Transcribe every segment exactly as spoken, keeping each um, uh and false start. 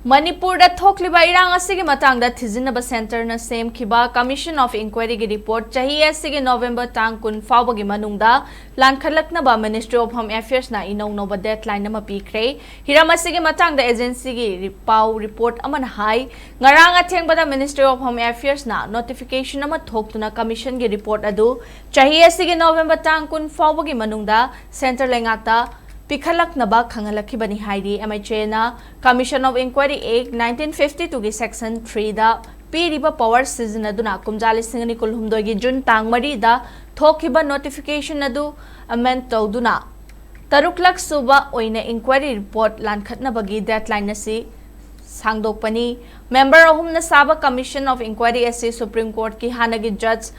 ꯃꯅꯤꯄꯨꯔꯗ ꯊꯣꯛꯂꯤꯕ ꯏꯔꯥꯡ ꯑꯁꯤꯒꯤ ꯃꯇꯥꯡꯗ ꯊꯤꯖꯤꯟꯅꯕ centreꯅ ꯁꯦꯝꯈꯤꯕ Commission of Inquiryꯒꯤ report ꯆꯍꯤ ꯑꯁꯤꯒꯤ November ꯇꯥꯡ ꯀꯨꯟ ꯐꯥꯎꯕꯒꯤ ꯃꯅꯨꯡꯗ ꯂꯥꯟꯈꯠꯂꯛꯅꯕ Ministry of Home Affairsꯅ ꯏꯅꯧ ꯅꯧꯕ deadline ꯑꯃ ꯄꯤꯈ꯭ꯔꯦ꯫ ꯍꯤꯔꯝ ꯑꯁꯤꯒꯤ ꯃꯇꯥꯡꯗ agencyꯒꯤ ꯔꯤ-, ꯄꯥꯎ report ꯑꯃꯅ ꯍꯥꯏ, ꯉꯔꯥꯡ ꯑꯊꯦꯡꯕꯗ Ministry of Home Affairsꯅ notification ꯑꯃ ꯊꯣꯛꯇꯨꯅ Commissionꯒꯤ report ꯑꯗꯨ ꯆꯍꯤ ꯑꯁꯤꯒꯤ November ꯇꯥꯡ ꯀꯨꯟ ꯐꯥꯎꯕꯒꯤ ꯃꯅꯨꯡꯗ centre ꯂꯩꯉꯥꯛꯇ ꯄꯤꯈꯠꯂꯛꯅꯕ ꯈꯪꯍꯜꯂꯛꯈꯤꯕꯅꯤ ꯍꯥꯏꯔꯤ꯫ MHAꯅ Commission of Inquiry Act nineteen fifty twoꯒꯤ section threeꯗ ꯄꯤꯔꯤꯕ power ꯁꯤꯖꯤꯟꯅꯗꯨꯅ ꯀꯨꯝꯖꯥ ꯂꯤꯁꯤꯡ ꯑꯅꯤ ꯀꯨꯟꯍꯨꯝꯗꯣꯏꯒꯤ June ꯇꯥꯡ ꯃꯔꯤꯗ ꯊꯣꯛꯈꯤꯕ notification ꯑꯗꯨ amend ꯇꯧꯗꯨꯅ ꯇꯔꯨꯛꯂꯛ ꯁꯨꯕ ꯑꯣꯏꯅ inquiry report ꯂꯥꯟꯈꯠꯅꯕꯒꯤ deadline ꯑꯁꯤ ꯁꯥꯡꯗꯣꯛꯄꯅꯤ꯫ Member ꯑꯍꯨꯝꯅ ꯁꯥꯕ Commission of Inquiry ꯑꯁꯤ Supreme Courtꯀꯤ ꯍꯥꯟꯅꯒꯤ Judge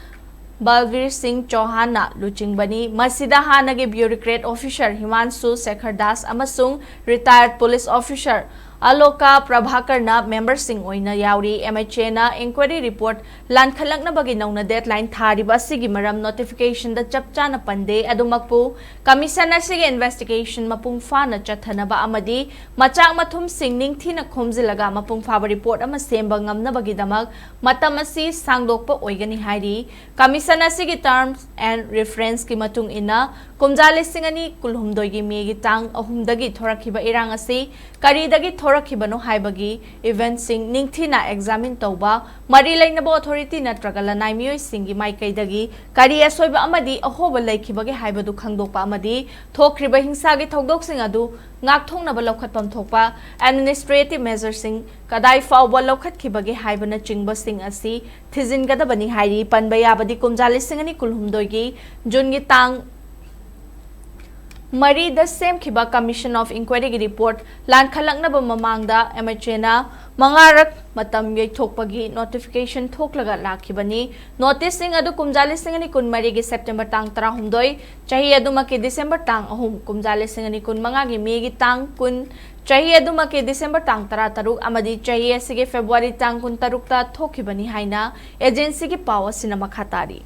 ꯕꯜꯕꯤꯔ ꯁꯤꯡ ꯆꯧꯍꯥꯟꯅ ꯂꯨꯆꯤꯡꯕꯅꯤ꯫ ꯃꯁꯤꯗ ꯍꯥꯟꯅꯒꯤ bureaucrat officer ꯍꯤꯃꯥꯟꯁꯨ ꯁꯦꯈꯔ ꯗꯥꯁ ꯑꯃꯁꯨꯡ retired police officer ꯑꯂꯣꯀꯥ ꯄ꯭ꯔꯚꯥꯀꯔꯅ memberꯁꯤꯡ ꯑꯣꯏꯅ ꯌꯥꯎꯔꯤ꯫ MHAꯅ inquiry report ꯂꯥꯟꯈꯠꯂꯛꯅꯕꯒꯤ ꯅꯧꯅ deadline ꯊꯥꯔꯤꯕ ꯑꯁꯤꯒꯤ ꯃꯔꯝ notificationꯗ ꯆꯞ ꯆꯥꯅ ꯄꯟꯗꯦ꯫ ꯑꯗꯨꯃꯛꯄꯨ, Commission ꯑꯁꯤꯒꯤ investigation ꯃꯄꯨꯡ ꯐꯥꯅ ꯆꯠꯊꯅꯕ ꯑꯃꯗꯤ ꯃꯆꯥꯛ ꯃꯊꯨꯝꯁꯤꯡ ꯅꯤꯡꯊꯤꯅ ꯈꯣꯝꯖꯤꯜꯂꯒ ꯃꯄꯨꯡ ꯐꯥꯕ report ꯑꯃ ꯁꯦꯝꯕ ꯉꯝꯅꯕꯒꯤꯗꯃꯛ ꯃꯇꯝ ꯑꯁꯤ ꯁꯥꯡꯗꯣꯛꯄ ꯑꯣꯏꯒꯅꯤ ꯍꯥꯏꯔꯤ꯫ Commission ꯑꯁꯤꯒꯤ terms and referenceꯀꯤ ꯃꯇꯨꯡ ꯏꯟꯅ, ꯀꯨꯝꯖꯥ ꯂꯤꯁꯤꯡ ꯑꯅꯤ ꯀꯨꯟꯍꯨꯝꯗꯣꯏꯒꯤ Mayꯒꯤ ꯇꯥꯡ ꯑꯍꯨꯝꯗꯒꯤ ꯊꯣꯔꯛꯈꯤꯕ ꯏꯔꯥꯡ ꯑꯁꯤ ꯀꯔꯤꯗꯒꯤ ꯊꯣꯔꯛꯈꯤꯕꯅꯣ ꯍꯥꯏꯕꯒꯤ eventꯁꯤꯡ ꯅꯤꯡꯊꯤꯅ examine ꯇꯧꯕ, ꯃꯔꯤ ꯂꯩꯅꯕ authority ꯅꯠꯇ꯭ꯔꯒ ꯂꯅꯥꯏ ꯃꯤꯑꯣꯏꯁꯤꯡꯒꯤ ꯃꯥꯏꯀꯩꯗꯒꯤ ꯀꯔꯤ ꯑꯁꯣꯏꯕ ꯑꯃꯗꯤ ꯑꯍꯣꯕ ꯂꯩꯈꯤꯕꯒꯦ ꯍꯥꯏꯕꯗꯨ ꯈꯪꯗꯣꯛꯄ ꯑꯃꯗꯤ ꯊꯣꯛꯈ꯭ꯔꯤꯕ ꯍꯤꯡꯁꯥꯒꯤ ꯊꯧꯗꯣꯛꯁꯤꯡ ꯑꯗꯨ ꯉꯥꯛꯊꯣꯛꯅꯕ ꯂꯧꯈꯠꯐꯝ ꯊꯣꯛꯄ administrative measureꯁꯤꯡ ꯀꯗꯥꯏ ꯐꯥꯎꯕ ꯂꯧꯈꯠꯈꯤꯕꯒꯦ ꯍꯥꯏꯕꯅꯆꯤꯡꯕꯁꯤꯡ ꯑꯁꯤ ꯊꯤꯖꯤꯟꯒꯗꯕꯅꯤ ꯍꯥꯏꯔꯤ꯫ ꯄꯟꯕ ꯌꯥꯕꯗꯤ, ꯀꯨꯝꯖꯥ ꯂꯤꯁꯤꯡ ꯑꯅꯤ ꯀꯨꯟꯍꯨꯝꯗꯣꯏꯒꯤ Juneꯒꯤ ꯇꯥꯡ ꯃꯔꯤꯗ ꯁꯦꯝꯈꯤꯕ Commission of Inquiryꯒꯤ report ꯂꯥꯟꯈꯠꯂꯛꯅꯕ ꯃꯃꯥꯡꯗ MHAꯅ ꯃꯉꯥꯔꯛ ꯃꯇꯝ ꯌꯩꯊꯣꯛꯄꯒꯤ notification ꯊꯣꯛꯂꯒ ꯂꯥꯛꯈꯤꯕꯅꯤ꯫ Noticeꯁꯤꯡ ꯑꯗꯨ ꯀꯨꯝꯖꯥ ꯂꯤꯁꯤꯡ ꯑꯅꯤ ꯀꯨꯟꯃꯔꯤꯒꯤ September ꯇꯥꯡ ꯇꯔꯥꯍꯨꯝꯗꯣꯏ, ꯆꯍꯤ ꯑꯗꯨꯃꯛꯀꯤ December ꯇꯥꯡ ꯑꯍꯨꯝ, ꯀꯨꯝꯖꯥ ꯂꯤꯁꯤꯡ ꯑꯅꯤ ꯀꯨꯟꯃꯉꯥꯒꯤ Mayꯒꯤ ꯇꯥꯡ ꯀꯨꯟ, ꯆꯍꯤ ꯑꯗꯨꯃꯛꯀꯤ December ꯇꯥꯡ ꯇꯔꯥꯇꯔꯨꯛ ꯑꯃꯗꯤ ꯆꯍꯤ ꯑꯁꯤꯒꯤ February ꯇꯥꯡ ꯀꯨꯟꯇꯔꯨꯛꯇ ꯊꯣꯛꯈꯤꯕꯅꯤ ꯍꯥꯏꯅ agencyꯒꯤ ꯄꯥꯎ ꯑꯁꯤꯅ ꯃꯈꯥ ꯇꯥꯔꯤ꯫